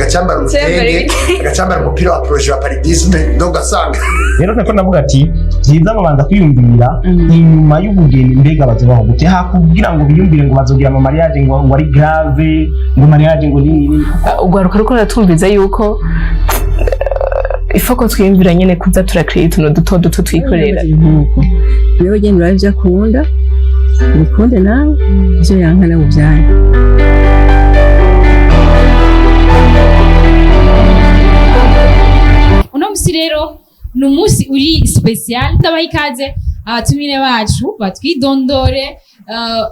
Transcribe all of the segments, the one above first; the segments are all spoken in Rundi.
Agacambara urutenge, agacambara umupira wa projet wa paludisme, ndo ugasanga. Rero nako ndavuga ati byiza babanza kwiyumvira inyuma y'ubugeni, mbega bazobaho gute, hakugira ngo biyumvire ngo bazogira ama mariage ngo ari grave, ngo mariage ngo nini nini. Urwaruka ruko ruratumviza yuko ifoko twiyumvira nyene kuza turakira utuntu duto duto twikorera. Nkuko wewe genda urabe ivyo akunda ubikunde, nawe ivyo yanka nawe uvyanke. Uno musi rero ni umunsi uri special. Ndabaha ikaze abatumire bacu batwidondore,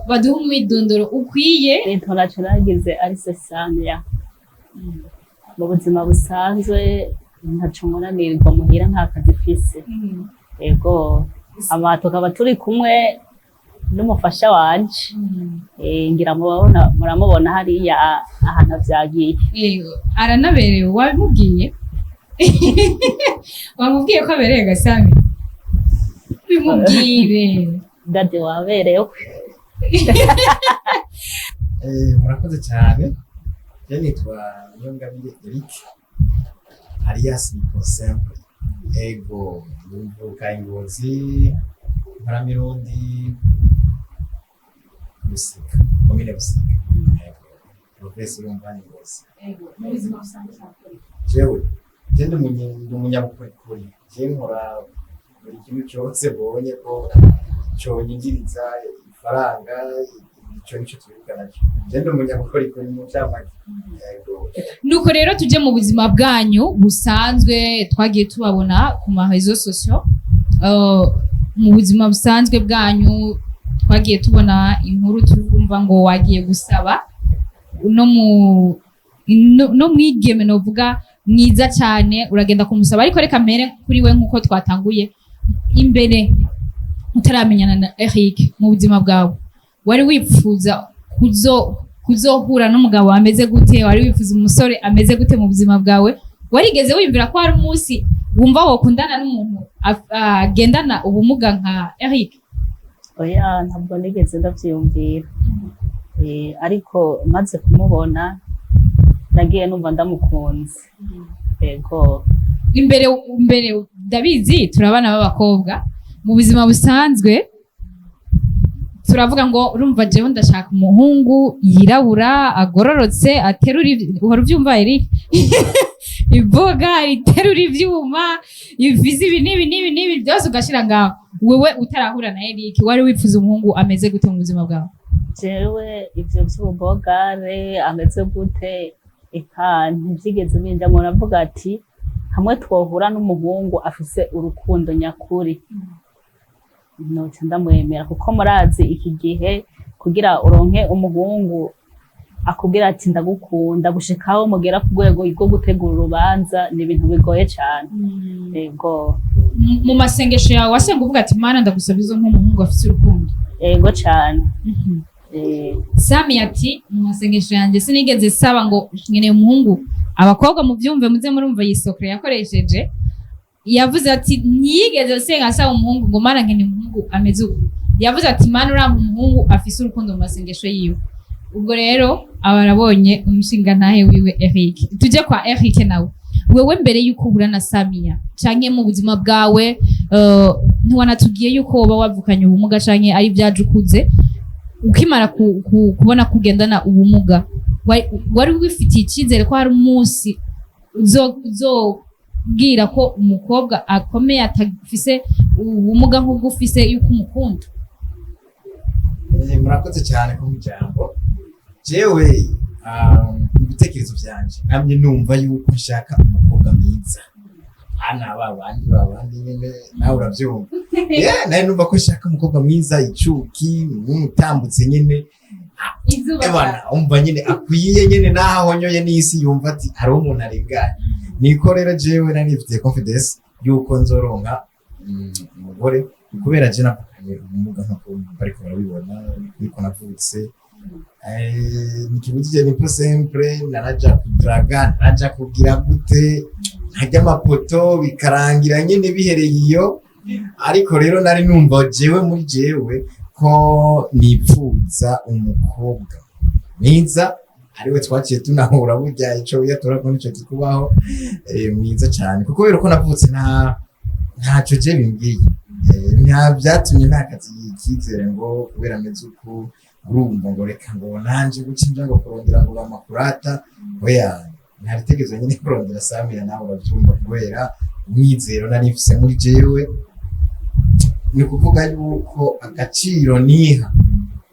baduhe umwidondoro ukwiye. Intonaco nagize ari sesania mu buzima busanzwe, ntaco nkora, nirirwa muhira, nta kazi mfise. Ego, ama tukaba turi kumwe n'umufasha wanje. Ngira mubabona, muramubona hariya ahantu vyagiye. Yego, aranaberewe. Wabimubwiye? Wamubwiye ko abereye gasami? Bimubwire. Dade, waberewe. Murakoze cyane. Je nitwa Niyongabire Eric alias Nico Simple. Ego, mvuka Ingozi, Mparamirundi, Busika, komine Busika. Ego, provinsi urumva ni Ngozi. Jewe, je ndi umunyabukorikori. Je nkora buri kintu cyose mbonye ko conyinjiriza ifaranga, ico nico twiruka naco. Je ndi umunyabukorikori mu ncamake. Ego. Nuko rero tujye mu buzima bwanyu busanzwe. Twagiye tubabona ku ma réseaux sociaux. Mu buzima busanzwe bwanyu twagiye tubona inkuru, turumva ngo wagiye gusaba uno mu no mwigeme novuga mwiza cyane, uragenda kumusaba. Ariko reka mpere kuri we nk'uko twatanguye imbere. Utaramenyana na Eric, mu buzima bwawe wari wifuza kuzohura n'umugabo ameze gute? Wari wifuza umusore ameze gute mu buzima bwawe? Warigeze wiyumvira ko hari umunsi wumva wokundana n'umuntu agendana ubumuga nka Eric? Oya, ntabwo nigeze ndavyiyumvira. Ariko maze kumubona nagiye numva ndamukunze, ego. Imbere ndabizi turi abana b'abakobwa, mu buzima busanzwe turavuga ngo urumva jewe ndashaka umuhungu yirabura, agororotse, aterura uhora ubyumva Eric, iboga iterura ivyuma, ifise ibi n'ibi n'ibi n'ibi byose ugashira ngaho. Wewe utarahura na Eric wari wifuza umuhungu ameze gute mu buzima bwawe? Jewe ivyo vy'ububogare ameze gute, eka ntivyigeze binjamwo. Navuga ati hamwe twohura n'umuhungu afise urukundo nyakuri noca ndamwemera, kuko murazi iki gihe kugira uronke umuhungu akubwira ati ndagukunda gushikaho mugera ku rwego rwo gutegura urubanza ni ibintu bigoye cane, ego. Mu masengesho yawe wasenga uvuga ati: "Mana, ndagusaba izo nk'umuhungu afise urukundo"? Ego cane. Sami ati: "Mu masengesho yanjye sinigeze saba ngo nkeneye umuhungu." Abakobwa mubyumve, muze murumva iyi sokre yakoresheje. Yavuze ati ntiyigeze asenga asaba umuhungu ngo: "Mana, nkeneye umuhungu ameze uku." Yavuze ati: "Mana, urampa umuhungu afise urukundo" mu masengesho yiwe. Ubwo rero aba arabonye umushingantahe wiwe Eric. Tujye kwa Eric nawe. Wewe mbere yuko uhura na Samia canke mu buzima bwawe, ntiwanatubwiye yuko woba wavukanye ubumuga canke ari ibyaje ukuze. Ukimara kubona ko ugendana ubumuga, wari wifitiye icyizere ko hari umunsi uzobwira ko umukobwa akomeye atafise ubumuga nk'ubwo ufise yuko umukunda? Murakoze cyane kumpa ijambo. Jewe ibitekerezo byanje namye numva yuko nshaka umukobwa mwiza, ana ba bandi ba bandi nyene nawe uravyumva. Yeah, nari numva ko nshaka umukobwa mwiza, icuki, utambutse nyene. Izuba. Ebana, umva nyene akwiye nyene, naho ahonyoye n'isi yumva ati hariho umuntu arenganye. Niko rero jewe nari nifitiye confidence yuko nzoronka umugore, kubera je navukanye ubumuga nkuko bariko barabibona niko navutse. Nikibujije ni pas simple, naraja kudraga, naraja kugira gute, nkarya amapoto bikarangira nyene bihereye iyo. Ariko rero nari numva jewe muri jewe ko nipfuza umukobwa mwiza. Ariwe twaciye tunahura. Burya ico wiyatura ko nico kikubaho. Mwiza cyane, kuko kubera ko navutse ntaco je bimbwiye. Nta byatumye ntakaza icyizere ngo kubera ameze uku, urumva ngo reka ngo nanje guca inja ngo kurondera ngo bamakurata. Oya, ntaritegezo nyine kurondera Samira, nawe urabyumva, kubera umwizero nari mfise muri jewe. Ni ukuvuga yuko agaciro niha,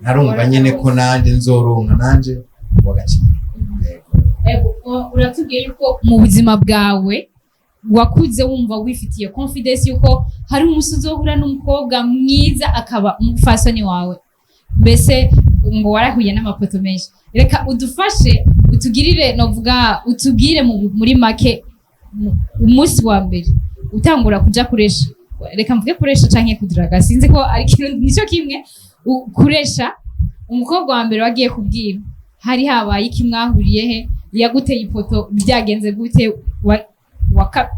narumva nyine ko nanje nzoronka nanje uwo agaciro. Yego. Ego, uratubwiye yuko mu buzima bwawe wakuze wumva wifitiye confidence yuko hari umunsi uzohura n'umukobwa mwiza akaba umufasoni wawe. Mbese ngo warahuye n'amapoto menshi. Reka udufashe, utugirire, novuga utubwire muri make, umunsi wa mbere utangura kuja kuresha, reka mvuge kuresha canke kuduraga, sinzi ko ari ikintu nico kimwe. Kuresha umukobwa wa mbere wagiye kubwira, hari habaye iki? Mwahuriye he? Yaguteye ipoto? Byagenze gute?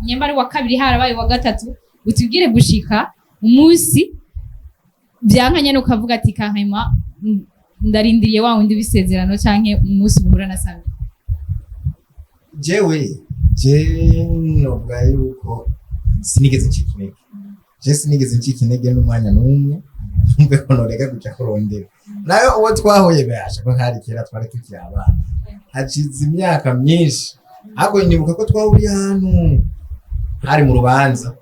Nyamara wa kabiri harabaye, wa gatatu, utubwire gushika umunsi byanka nyene ukavuga ati: "Kankema, ndarindiriye wa wundi w'isezerano", canke umunsi uhura na Sami. Jewe je novuga yuko sinigeze ncika intege. Je sinigeze ncika intege n'umwanya n'umwe, numve ko noreka kuja kurondera. Nayo uwo twahuye basha ko hari kera, twari tukiri abana, hacize imyaka myinshi, ariko nibuka ko twahuriye ahantu hari mu rubanza,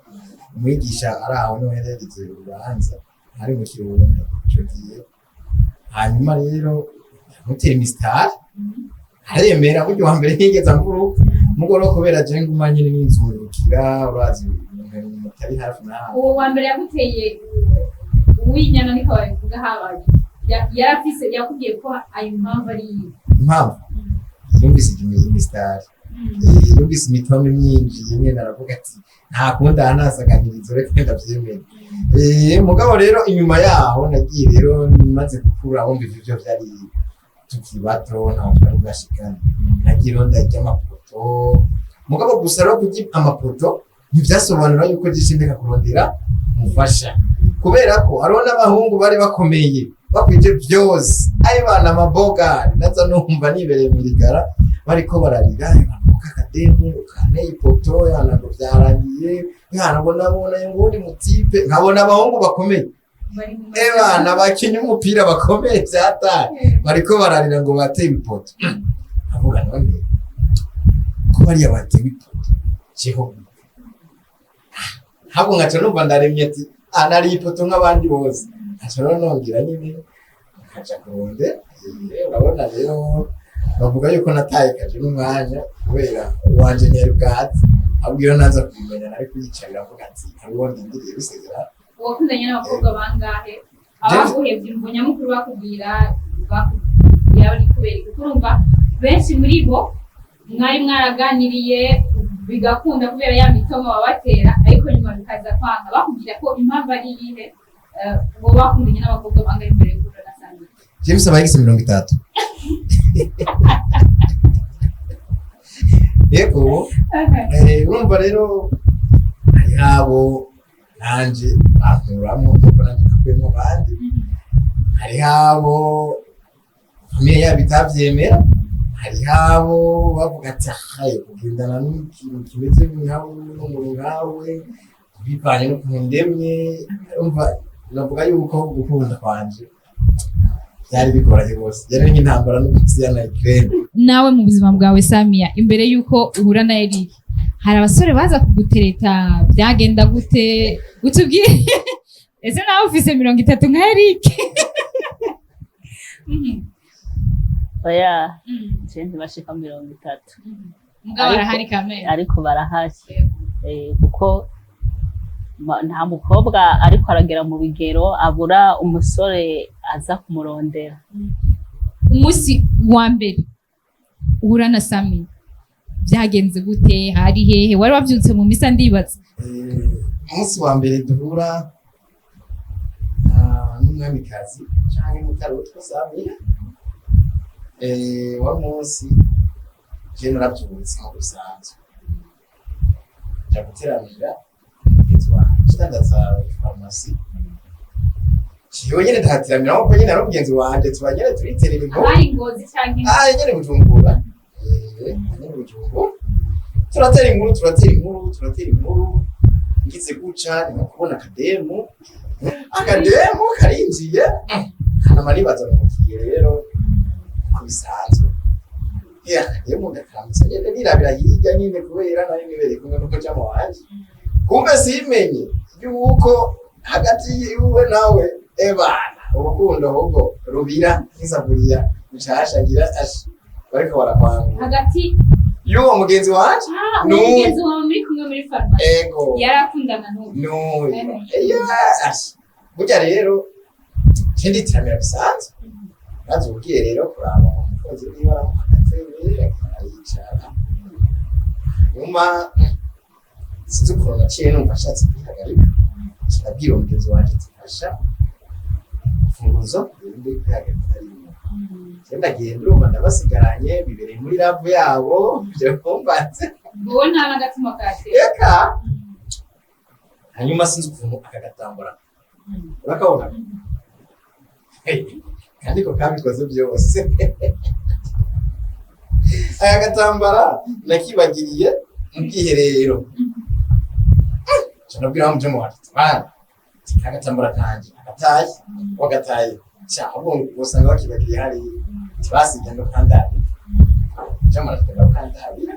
umwigisha ari aho niho yari yagize urubanza, hari mu Kirundo ico gihe. Hanyuma rero ndamutera imisitari, aremera. Burya uwa mbere ntiyigeze amvuruka mugoroba, kubera je nguma nyene ninzungurukira, urazi umuntu mutari hafi na hafi. Uwo wa mbere yaguteye uw'inyana, niko babivuga, habaye yarafise yakubwiye ko ayo mpamvu ari iyihe? Impamvu yumvise imisitari, yumvise imitome myinjiye nyene, aravuga ati: "Nta kundi, aha nasaganirizo, reka ndavyemera." Mugabo rero inyuma yaho nagiye rero maze gukura, wumva ivyo vyari tukiri bato, ntaho twari bwashikane. Nagiye rero ndarya amapoto, mugabo gusa rero kurya amapoto ntivyasobanura yuko jishe ndeka kurondera umufasha, kubera ko hariho n'abahungu bari bakomeye bakwije vyose, ayo bana amabogari naza numva nibereye mu rigara, bariko bararira kakademu kanteye ipoto, yana ngo vyarangiye, yana ngo nabona ngundi mutipe, nkabona abahungu bakomeye, ebana bakinye umupira bakomeye vyataye, bariko bararira ngo bateye ipoto. Avuga none ko bariya batewe ipoto, jeho ntabwo nkaca numva ndaremye ati: "Ah, nari ipoto nk'abandi bose." Nkaca rero nongera nyine nkaja kurunde. Urabona rero bavuga yuko nataye kaje n'umwanya, kubera uwanje ntiyari bwatsi, ahubwo iyo naza kubimenya nari kuyicarira, avuga ati: "Hari uwo ndindiriye bisezera." Wakundanye n'abakobwa bangahe? Abaguhevye, imvo nyamukuru bakubwira bari kubera iki? Kuko urumva benshi muri bo mwari mwaraganiriye bigakunda kubera ya mitoma babatera, ariko nyuma bikaza kwanga. Bakubwira ko impamvu ari iyihe? Ngo bakundanye n'abakobwa bangahe imbere yo guhura na Sandra? James aba yigise 30. Yego. Urumva rero hari abo nanje bankuramwo nkuko nanje nakuyemwo abandi, hariho abo famille yabo itavyemera, hariho abo bavuga ati: "Ahaye kugendana n'ikintu kimeze nkawe n'umuntu nkawe, bivanye n'ukuntu ndemye." Urumva navuga yuko gukunda kwanje byari bigoranye rwose, yari nk'intambara n'Uburusiya na Ukraine. Nawe mu buzima bwawe Samia, imbere y'uko uhura na Eric, hari abasore baza kugutereta? Byagenda gute? Utubwire, ese nawe ufise 30 nka Eric? Oya, je ntibashika 30. Mugabo arahari kamere. Ariko barahari. Kuko nta mukobwa ariko aragera mu bigero abura umusore aza kumurondera. Umunsi wa mbere uhura na Sami byagenze gute? Hari hehe? Wari wabyutse mu misa, ndibaza. Umunsi wa mbere duhura n'umwamikazi canke mutara witwa Samira, wa munsi je naravyutse nko bisanzwe, nja guteramira umugenzi wanje ndandaza farumasi. Jewe nyene ndahatiramira nkuko nyene ari umugenzi wanje, tuba nyene turiterera inkuru. Hari Ngozi canke? Ah, nyene Bujumbura. Nyene Bujumbura, turatera inkuru, turatera inkuru, turatera inkuru. Ngize guca niko kubona akademu, akademu karinjiye, hama nibaza mukiye rero uko bisanzwe. Akademu ndakaramutsa nyene, nirabira hirya nyene kubera nari nibereye kumwe n'umujama wanje. Kumbe simenye yuko hagati yiwe nawe ebana urukundo ahubwo rubira nk'isafuriya nshasha, ngira ashi bariko barakwanga. Hagati Y'uwo mugenzi wanje. Ah, umugenzi wawe muri kumwe muri farumasi? Ego. Yarakundana n'ubu? N'uyu. Yes. Burya rero nce nditiramira bisanzwe, maze ubwiye rero kuraba umukunzi wiwe, aramuha agatebe aricara. Nyuma sinzi ukuntu naciye numva ashatse kwihagarika, ndabwira umugenzi wanje ati: "Fasha imfunguzo ndi kwihagarika ari inyuma." Nce ndagenda, urumva ndabasigaranye bibereye muri love yabo, ivyo bumbatse. Wowe nta n'agatima kateye? Eka. Hanyuma sinzi ukuntu aka gatambara urakabona, kandi ko kabikoze byose. Aka gatambara nakibagiriye mu bwiherero. Nabwira wa mujama wanje ati: "Bana, agatambara kanje agataye wagataye." Ahubwo usanga bakibagiriye hariya, tibasiga no kandabira. Mujama aragenda kandabira,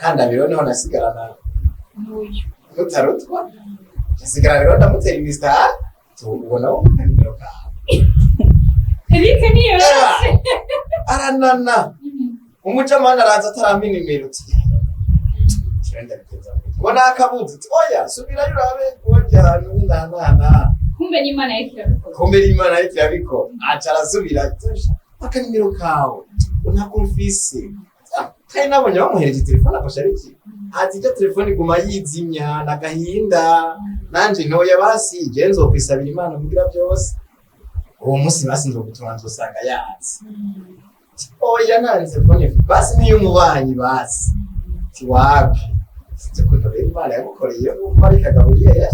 kandabira, niho nasigarana N'uyu. mutarutwa. Nsigara rero ndamutera imisitari, tubona wo nimero kawe. Eric niyoroshe. Aranana umujamani araza atarampa inimero, uti ndabigenza gute? Ngo nakabuze. Uti: "Oya, subirayo urabe wajya nanana." Kumbe n'Imana yariko irabikora. Kumbe n'Imana ariko irabikora. Aca arasubira akanimero kawe ngo ntako mfise. Ah, kandi nabonye bamuhereje telefone afashe ariki ati ijya telefone iguma yizimya nagahinda. Nanje ntoya basi je nzokwisabira Imana mugira byose, uwo munsi basi nzogutuma nzosanga yatse. Oya, nta telefone basi niyo umubanyi basi tiwapi. Sinzi ukuntu rero Imana yagukoreye umva ariko agaburiye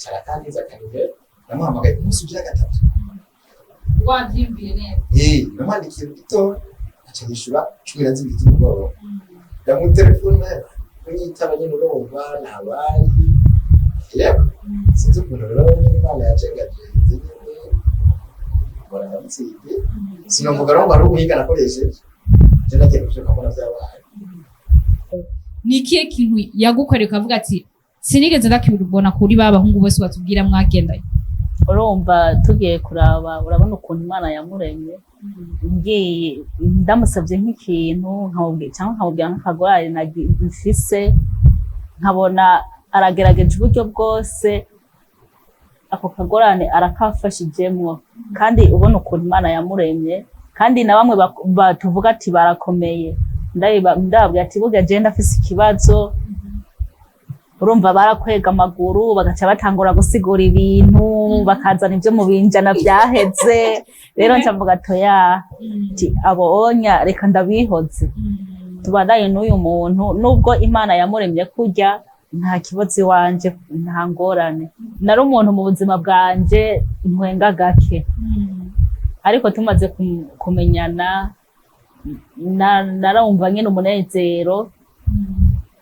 carakangiza akanimero. Namuhamagaye ku munsi ugira gatatu. Wavyiyumviye neza. Namwandikiye mu gitondo, aca yishura 12 z'umugoroba. Ndamutelefona kunyitaba nyene, urumva ntabari. Yego, sinzi ukuntu rero nyene Imana yacengajenze nyene, mbona ndamutsindiye. Sinovuga rero ngo ari ubuhinga nakoresheje, je nagiye kuvyuka mbona vyabaye. Ni ikihe kintu yagukoreye ukavuga ati: "Sinigeze ndakibona kuri ba bahungu bose batubwira mwagendanye"? Urumva tugiye kuraba, urabona ukuntu Imana yamuremye. Ngiye ndamusabye nk'ikintu nkamubwira cyangwa nkamubwira nk'akagorane mfise, nkabona aragerageje uburyo bwose, ako kagorane arakafashijemwo. Kandi ubona ukuntu Imana yamuremye, kandi na bamwe batuvuga ati barakomeye, ndababwira ati: "Burya je ndafise ikibazo." Urumva barakwega amaguru, bagaca batangura gusigura ibintu, bakazana ibyo mu binjana byaheze. Rero nca mvuga toya, ati abo onya reka ndabihoze, tubandanye n'uyu muntu. Nubwo Imana yamuremye kurya, nta kibazo iwanje, nta ngorane. Nari umuntu mu buzima bwanje ntwenga gake, ariko tumaze kumenyana narumva nyine umunezero,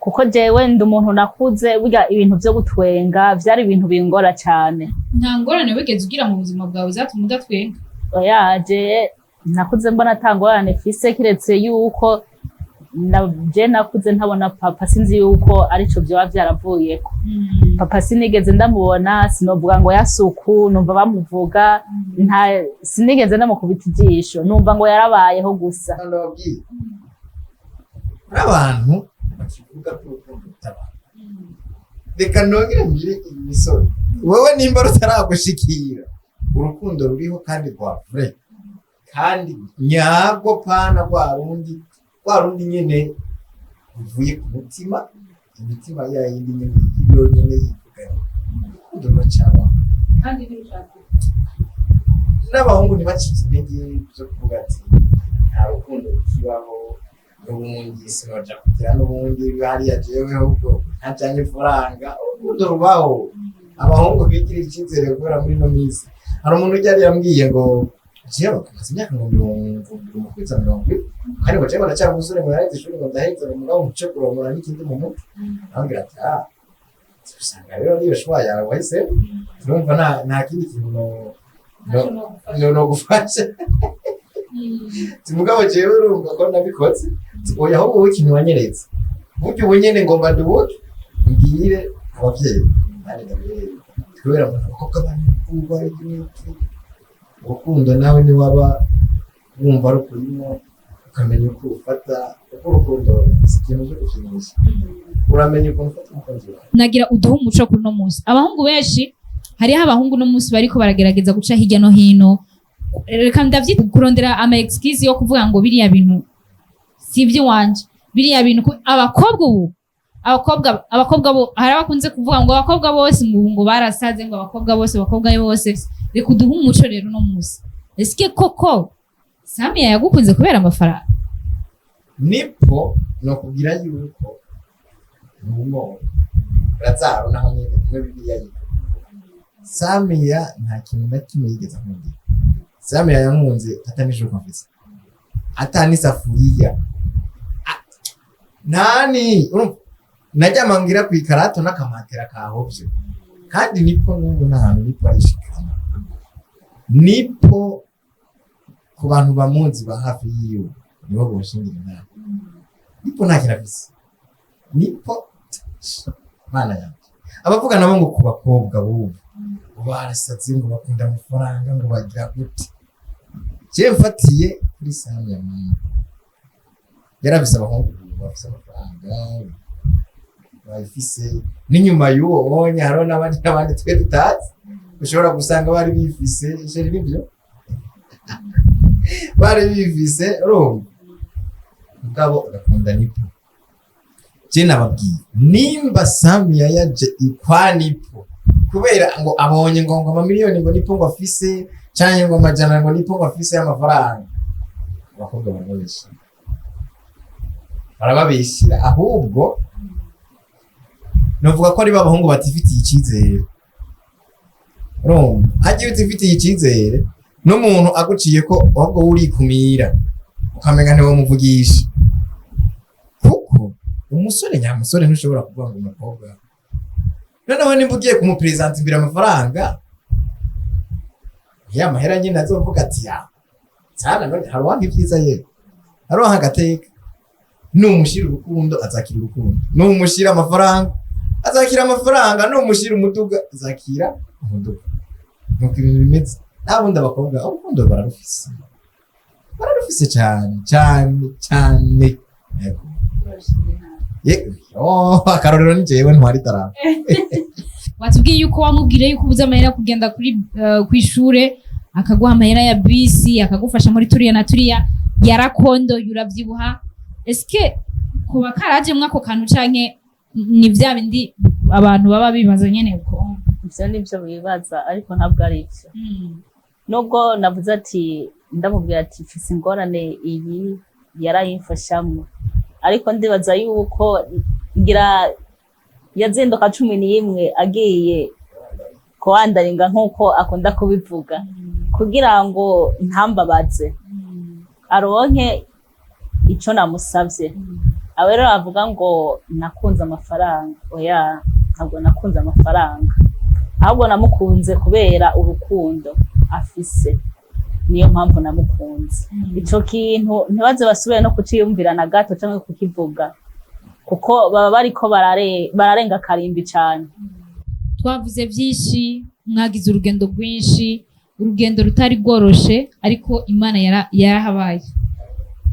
kuko jewe ndi umuntu nakuze burya ibintu vyo gutwenga vyari ibintu bingora cane. Nta ngorane wigeze ugira mu buzima bwawe zatuma udatwenga? Oya, je nakuze mbona ata ngorane mfise, kiretse yuko je nakuze ntabona papa. Sinzi yuko arico vyoba vyaravuyeko. Papa sinigeze ndamubona, sinovuga ngo yasuku numva bamuvuga, nta sinigeze ndamukubita ijisho, numva ngo yarabayeho gusa. Ndababwiye n'abantu bakivuga ko urukundo rutabaho, reka nongere mbwire imisore: wowe nimba rutaragushikira, urukundo ruriho kandi rwa vrai, kandi nyarwo, pana rwa rundi, rwa rundi nyene ruvuye ku mutima, imitima ya yindi nyene yonyene yivuganye. Urukundo ruracabaho. Kandi ntirushaka. N'abahungu ntibacike intege zo kuvuga ati nta rukundo rukibaho, n'ubundi sinoja kugira n'ubundi hariya jewe ahubwo ntajanye ifaranga. Urukundo rubaho. Abahungu bigirira icyizere kubera muri ino minsi hari umuntu ujya yari yambwiye ngo jewe maze imyaka ngo 20 kwiza 40, kandi ngo jewe ndacyari umusore, ngo naraheze ishuri, ngo ndaheze, ngo mugabo muce kurongora n'ikindi mu mutwe. Arambwira ati: "Ah, usanga rero niyo choix yawe wahise, turumva nta kindi kintu no gufasha." Mugabo jewe urumva ko nabikoze. Oya, ahubwo wowe ikintu wanyeretse burya ubu nyene ngomba ndubuke mbwire abavyeyi nanjye ndabirebe, kubera ngo abakobwa bantu iki urukundo nawe niwaba wumva rukurimo, ukamenya uko ufata, kuko urukundo si ikintu cyo gukinisha, uramenya ukuntu ufata umukunzi wawe. Nagira uduhe umuco kuri uno munsi. Abahungu benshi, hariho abahungu uno munsi bariko baragerageza guca hirya no hino, reka ndavyita kurondera ama excuse yo kuvuga ngo biriya bintu si ivy'iwanje, biriya bintu abakobwa ubu, abakobwa bo hari abakunze kuvuga ngo abakobwa bose ngo barasaze, ngo abakobwa bose, abakobwa bose. Reka uduhe umuco rero uno munsi. Eske koko Samiya yagukunze kubera amafaranga? Nipo nokubwira yuko numo Lazaro naho nyene kumwe Bibiliya yivuga. Samiya nta kintu na kimwe yigeze ankundira. Samiya yankunze atanishuka mfise, atanisafuriya, ntani urumva najyama ngira ku ikarato n'akamatera kahovye. Kandi nipo n'ubu nta hantu nipo arishikana. Nipo ku bantu bamuzi ba hafi yiwe nibo boshingira inama. Nipo nta kintu afise. Nipo, mana yanjye, abavuga nabo ngo ku bakobwa bubu ngo barasaze, ngo bakunda amafaranga, ngo bagira gute, je mfatiye kuri Samiya mama yarafise abahungu bafise amafaranga bayifise, n'inyuma y'uwo wonye hariho n'abandi n'abandi twe tutazi ushobora gusanga bari bifise. Chéri, nibyo bari bifise, urumva, mugabo agakunda Nipo. Je nababwiye, nimba Samiya yaje ikwa Nipo kubera ngo abonye ngo amamiliyoni ngo Nipo ngo afise, canke ngo amajana ngo Nipo ngo afise y'amafaranga, abakobwa barababeshya, barababeshyira. Ahubwo novuga ko ari b'abahungu batifitiye icyizere. Urumva hagiye utifitiye icyizere n'umuntu aguciye ko, ahubwo urikumira ukamenya ntiwomuvugisha, kuko umusore nyamusore ntushobora kuvuga ngo umukobwa. Noneho nimba ugiye kumuperezanta imbere amafaranga ya mahera nyine, azovuga ati: "Ya sana none hari uwanka ibyiza, yewe hari uwanka agateka." Numushyira urukundo azakira urukundo, numushyira amafaranga azakira amafaranga, numushyira umuduga azakira umuduga. Nuko ibintu bimeze. Nta bundi abakobwa urukundo bararufise, bararufise cyane cyane cyane. Yego. Oh, akarorero ni jewe ntwari idarapo. Watubwiye yuko wamubwira yuko ubuze amahera yo kugenda kuri kw'ishure, akaguha amahera ya bisi, akagufasha muri turiya na turiya, yarakondoye urabyibuha. Eske kuba karajemwo ako kantu, canke ni vya bindi abantu baba bibaza nyene uko? Ivyo nivyo bibaza, ariko ntabwo ari ivyo. Nubwo navuze ati, ndamubwira ati mfise ingorane iyi, yarayimfashamwo, ariko ndibaza yuko ngira yazinduka 11 agiye kuwandaringa nk'uko akunda kubivuga, kugira ngo ntambabaze, aronke ico namusavye. Abo rero bavuga ngo nakunze amafaranga, oya, ntabwo nakunze amafaranga, ahubwo namukunze kubera urukundo afise, niyo mpamvu namukunze. Ico kintu ntibaze basubire no kuciyumvira na gato canke kukivuga, kuko baba bariko bararenga karimbi cane. Twavuze byinshi, mwagize urugendo rwinshi, urugendo rutari rworoshe, ariko Imana yarahabaye,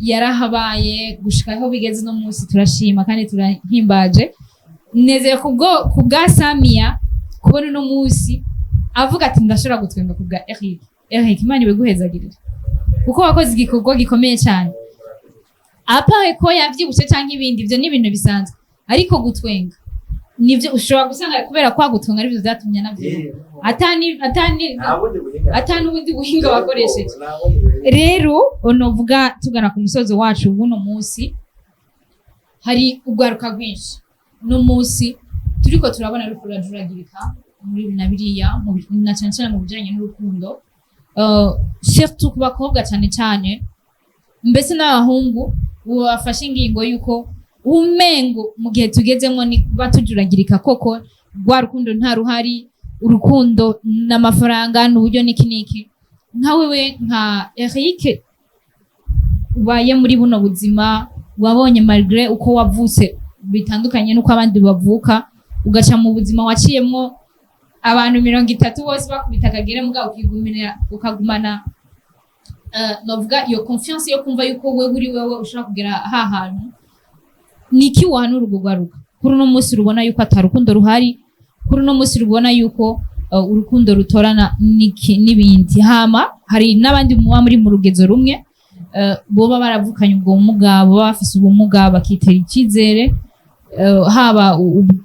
yarahabaye gushika aho bigeze no munsi. Turashima kandi turahimbaje, nezeye kubwo ku bwa Samiya kubona uno munsi avuga ati ndashobora gutwenga ku bwa Eric. Eric, Imana ibiguhezagirire kuko wakoze igikorwa gikomeye cyane. Apare ko yavyibushe cyangwa ibindi, ibyo ni ibintu bisanzwe, ariko gutwenga nibyo ushobora gusanga kubera kwa gutwenga aribyo byatumye anavyibuha, atani atani ubundi buhinga wakoresheje. Rero unovuga tugana ku musozi wacu w'uno munsi, hari urwaruka rwinshi uno munsi turiko turabona ruriko rurajuragirika. Muri ibi na biriya, na cyane cyane mu bijanye n'urukundo, surtout ku bakobwa cyane cyane, mbese n'abahungu ubu bafashe ingingo y'uko umengo mu gihe tugezemo ni kuba tujuragirika koko, rwa rukundo nta ruhari, urukundo n'amafaranga n'uburyo n'iki n'iki. Nka wewe, nka Eric, ubaye muri buno buzima, wabonye malgré uko wavutse bitandukanye n'uko abandi bavuka, ugaca mu buzima waciyemwo abantu 30 bose bakubita akagere, muga ukigumira, ukagumana novuga iyo confiance yo kumva yuko wewe uri wewe, ushobora kugera ha hantu. Niki wahanura urwo rwaruka kuri uno munsi rubona yuko ata rukundo ruhari, kuri uno munsi rubona yuko urukundo rutorana niki n'ibindi? Hama hari n'abandi muba muri mu rugezo rumwe, boba baravukanye ubwo bumuga, boba bafise ubumuga, bakitera icyizere, haba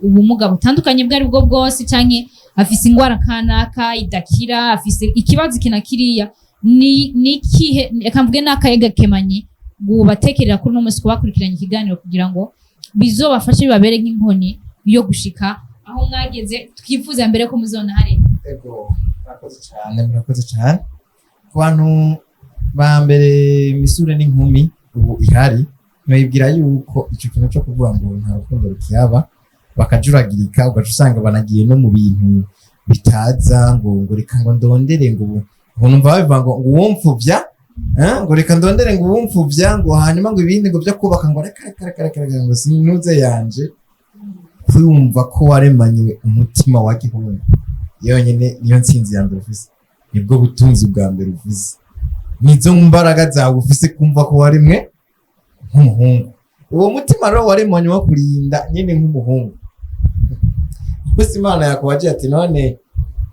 ubumuga butandukanye bwo ari bwo bwose, canke afise ingwara kanaka idakira, afise ikibazo iki na kiriya, ni nikihe, reka mvuge n'akaye gakemanyi gubatekerera kuri uno munsi kubakurikiranya ikiganiro, kugira ngo bizobafashe, bibabere nk'inkoni yo gushika aho mwageze twifuza mbere ko muzona hari? Ego, murakoze cyane, murakoze cyane. Ku bantu ba mbere, misure n'inkumi ubu ihari, nibwira yuko icyo kintu cyo kuvuga ngo nta rukundo rukihaba, bakajuragirika, ugaca usanga banagiye no mu bintu bitaza, ngo reka ngo ndondere, ngo ubu ngo numva babivuga ngo uwumfuvya, ngo reka ndondere ngo uwumfuvya, ngo hanyuma ngo ibindi ngo byo kubaka, ngo reka reka reka reka reka, ngo sinuze yanje. Kwumva ko waremanywe umutima wa gihungu yonyine niyo ntsinzi ya mbere ufise, nibwo butunzi bwa mbere ufise, nizo mbaraga zawe ufise, kumva ko waremwe nk'umuhungu. Uwo mutima rero waremanywe wo kurinda nyine nk'umuhungu. Gusa Imana yakubaje ati: "None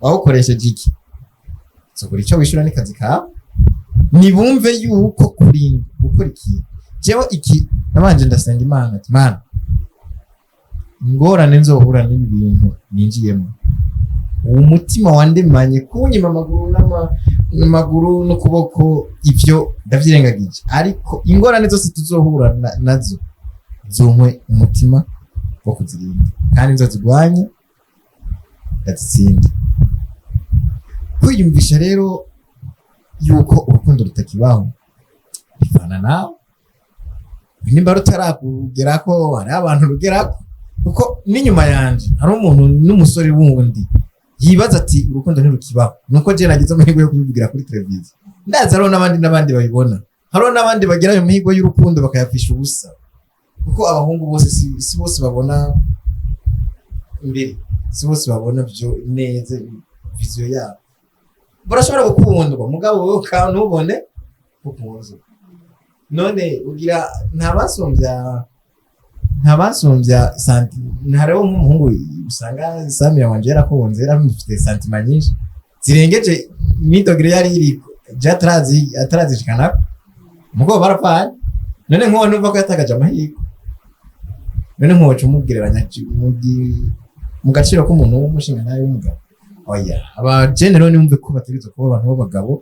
wawukoresheje iki?" Sogora icyo wishura n'ikazi kawe. Nibumve yuko kurinda gukora ikintu, jewe iki nabanje ndasenga Imana ati: "Mana, ingorane nzohura n'ibi bintu ninjiyemo, uwo mutima wandemanye kunyima amaguru n'amaguru n'ukuboko, ivyo ndavyirengagije, ariko ingorane zose tuzohura nazo zonkwe umutima wo kuzirinda, kandi nzozigwanye ndazitsinda." Kwiyumvisha rero yuko urukundo rutakibaho bivana nawe nimba rutarakugerako. Hariho abantu rugerako, kuko n'inyuma yanje hari umuntu n'umusore wundi yibaza ati urukundo ntirukibaho. Nuko je nagize amahirwe yo kubivugira kuri televiziyo, ndazi hariho n'abandi n'abandi babibona, hariho n'abandi bagira ayo mahirwe y'urukundo bakayapfisha ubusa, kuko abahungu bose si bose babona imbere, si bose babona byo neza vision yabo. Barashobora gukundwa, mugabo wowe kandi ntubone ukunzwe. None ugira nta basumbya santi. Hariho nk'umuhungu usanga Samira wanje yarakunze, yaramufite sentiments nyinshi zirengeje n'idogere yari iriko je atarazishikana, mugabo barapfanye. None nk'uwo numva ko yatakaje amahirwe, none nk'uwo umugereranya mu gaciro k'umuntu w'umushinga nawe w'umugabo? Oya. Abajene rero nimumve ko bategerezwa kuba abantu b'abagabo,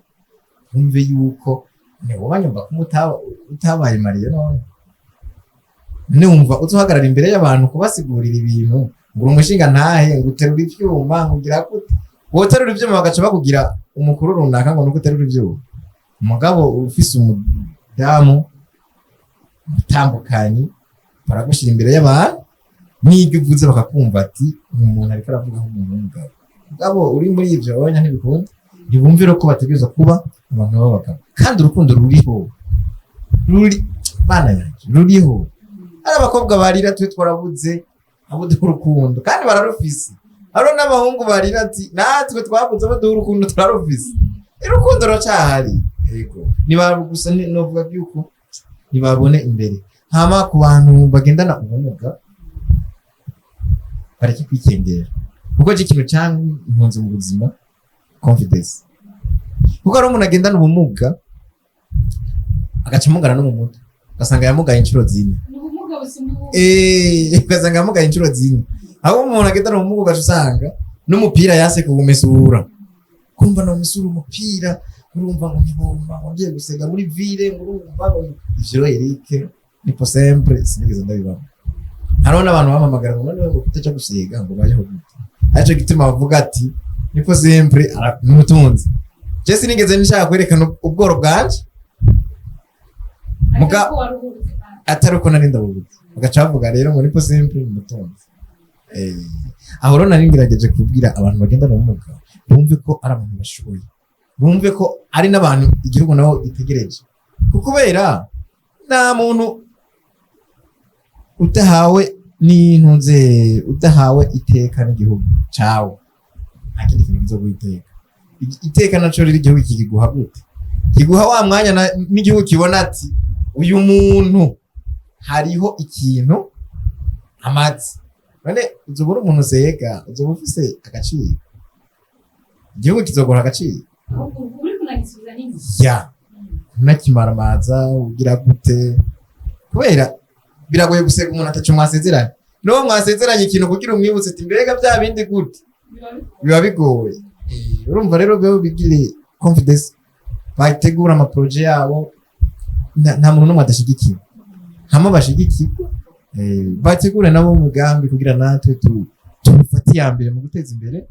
bumve yuko ntiwoba nyumva ko utabaye marié, none numva uzohagarara imbere y'abantu kubasigurira ibintu ngo uri umushinga ntahe, ngo uterura ivyuma, ngo ugira gute? Woterura ivyuma bagaca bakugira umukuru runaka ngo nuko uterura ivyuma. Umugabo ufise umudamu umutambukanyi, baragushira imbere y'abantu, n'ibyo uvuze bakakumva ati umuntu ariko aravuga nk'umuntu w'umugabo. Mugabo uri muri ivyo onya ntibikunda. Ntibumvire ko bategerezwa kuba abantu b'abagabo, kandi urukundo ruriho, ruri bana yanjye, ruriho. Hari abakobwa barira twe twarabuze abo duha urukundo, kandi bararufise. Hariho n'abahungu barira ati natwe twabuze abo duha urukundo, turarufise. Urukundo ruracahari. Yego, niba gusa novuga yuko ntibabone imbere. Hama ku bantu bagendana ubumuga, bareke kwikengera, kuko iki kintu cyankunze mu buzima, confidence, kuko hari umuntu agendana ubumuga agaca amugana no mu mutwe, ugasanga yamugaye inshuro 4. Ni ubumuga busumba ubundi. Ugasanga yamugaye inshuro 4. Aho umuntu agendana ubumuga ugaca usanga n'umupira yase kuwumesura, kumva nomesura umupira, urumva ngo ntibumva, ngo ngiye gusega muri ville, ngo urumva ngo ivyo. Eric ni possible, sinigeze ndabibamo. Hariho n'abantu bampamagara ngo none ngo kutaja gusiga, ngo bayeho gute? Arico gituma bavuga ati niko sempre n'umutunzi. Je sinigeze nshaka kwerekana ubworo bwanje. Ariko wari ubuze kandi. Atari uko nari ndabubuze, bagaca bavuga rero ngo nipo simple umutunzi. Aho rero nari ngerageje kubwira abantu bagendana ubumuga bumve ko ari abantu bashoboye, bumve ko ari n'abantu igihugu nabo gitegereje, kuko kubera nta muntu udahawe n'intuze, udahawe iteka n'igihugu cawe, nta kindi kintu kizoguha iteka. Iteka naco rero igihugu kikiguha gute? Kiguha wa mwanya n'igihugu kibona ati uyu muntu hariho ikintu amazi. None uzobura umuntu usega, uzoba ufise agaciro, igihugu kizoguha agaciro. Ahubwo uri kunagisubiza n'inzu. Ya, ntunakimaramaza ugira gute? Kubera biragoye gusega umuntu ataco mwasezeranye. N'uwo mwasezeranye ikintu, kugira umwibutse ati mbega bya bindi gute, biba bigoye. Urumva rero biba bigire confidence, bategura ama projets yabo. Nta muntu n'umwe adashigikiwe, hamwe bashigikirwa, bategure nabo umugambi kugira natwe tufate iya mbere mu guteza imbere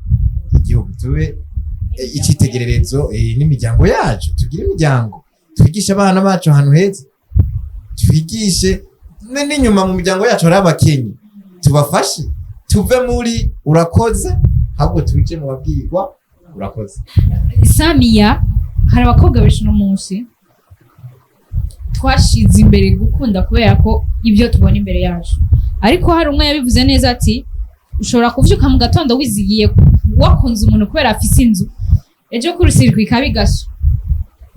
igihugu, tube icyitegererezo, n'imiryango yacu, tugire imiryango, twigishe abana bacu ahantu heza, twigishe n'inyuma mu miryango yacu hari abakenyi, tubafashe tuve muri urakoze, ahubwo tuje mu babwirwa urakoze. Samiya, hari abakobwa benshi uno munsi twashize imbere gukunda kubera ko ibyo tubona imbere yacu, ariko hari umwe yabivuze neza ati ushobora kuvyuka mu gatondo wizigiye wakunze umuntu kubera afise inzu, ejo kurusirwa ikaba igasha,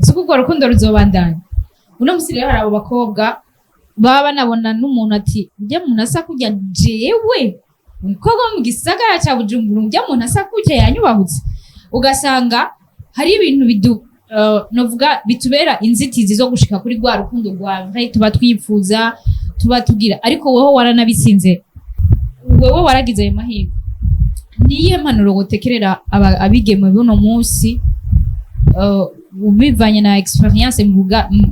si urwo rukundo ruzobandanya. Uno munsi rero hari abo bakobwa baba banabona n'umuntu ati ujya muntu asa kurya, jewe umukobwa wo mu gisagara cya Bujumbura, ujya muntu asa kurya yanyubahutse. Ugasanga hari ibintu bidu novuga bitubera inzitizi zo gushika kuri rwa rukundo rwa vrai tuba twifuza, tuba tugira. Ariko wowe waranabitsinze, wewe waragize ayo mahirwe. Niyihe mpanuro wotekerera abigeme buno munsi, ubivanye na experience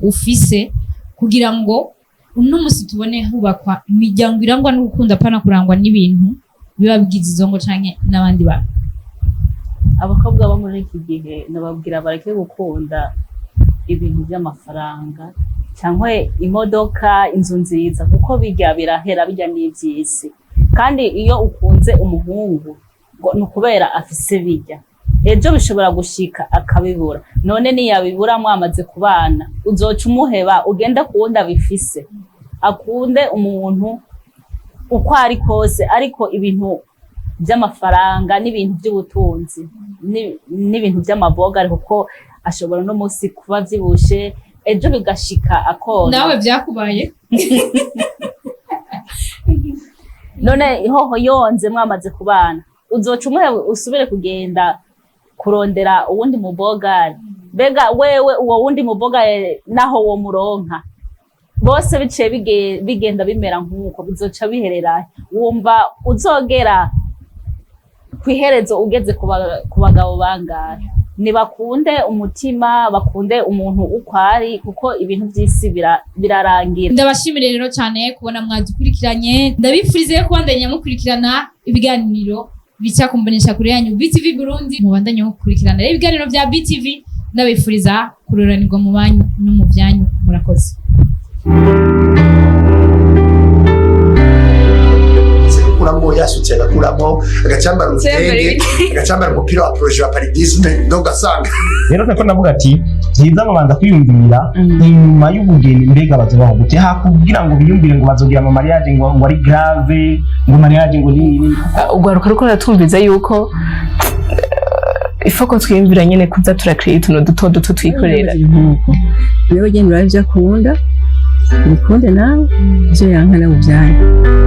ufise, kugira ngo uno munsi tubone hubakwa imiryango irangwa n'urukundo, apana kurangwa n'ibintu biba bigize izo ngo canke n'abandi bantu? Abakobwa bo muri iki gihe nababwira bareke gukunda ibintu by'amafaranga cyangwa imodoka, inzu nziza, kuko bijya birahera, bijya n'iby'isi. Kandi iyo ukunze umuhungu ngo ni ukubera afise bijya, ejo bishobora gushika akabibura. None niyabibura mwamaze kubana, uzoca umuheba ugende kuwundi abifise. Akunde umuntu uko ari kose, ariko ibintu by'amafaranga n'ibintu by'ubutunzi n'ibintu by'amaboga, kuko ashobora no munsi kuba avyibushe, ejo bigashika akona. Nawe byakubaye? None hoho yonze mwamaze kubana, uzoca umuhe usubire kugenda kurondera uwundi mubogari? Mbega wewe uwo wundi mubogari naho wo muronka, bose biciye bigenda bimera nk'uko, bizoca biherera? Wumva uzogera kw'iherezo ugeze ku bagabo bangahe? Nibakunde umutima, bakunde umuntu uko ari, kuko ibintu by'isi birarangira. Ndabashimire rero cyane kubona mwadukurikiranye. Ndabifurize kubandanya mukurikirana ibiganiro bica ku mbonesha kure yanyu BTV Burundi. Mubandanye mukurikirana rero ibiganiro bya BTV. Ndabifuriza kuroranirwa mu banyu no mu byanyu. Murakoze. Gukuramo yasutse, agakuramo, agacambara urutenge, agacambara umupira wa projet wa paludisme, donc ugasanga Rero nako ndavuga ati byiza babanza kwiyumvira inyuma y'ubugeni, mbega bazobaho gute, hakugira ngo biyumvire ngo bazogira ama mariage ngo ari grave, ngo mariage ngo nini nini. Urwaruka ruko ruratumviza yuko ifoko twiyumvira nyene kuza turakreya utuntu duto duto twikorera. Nkuko wewe genda urabe ibyo akunda, ubikunde nawe, ibyo yanka nawe ubyange.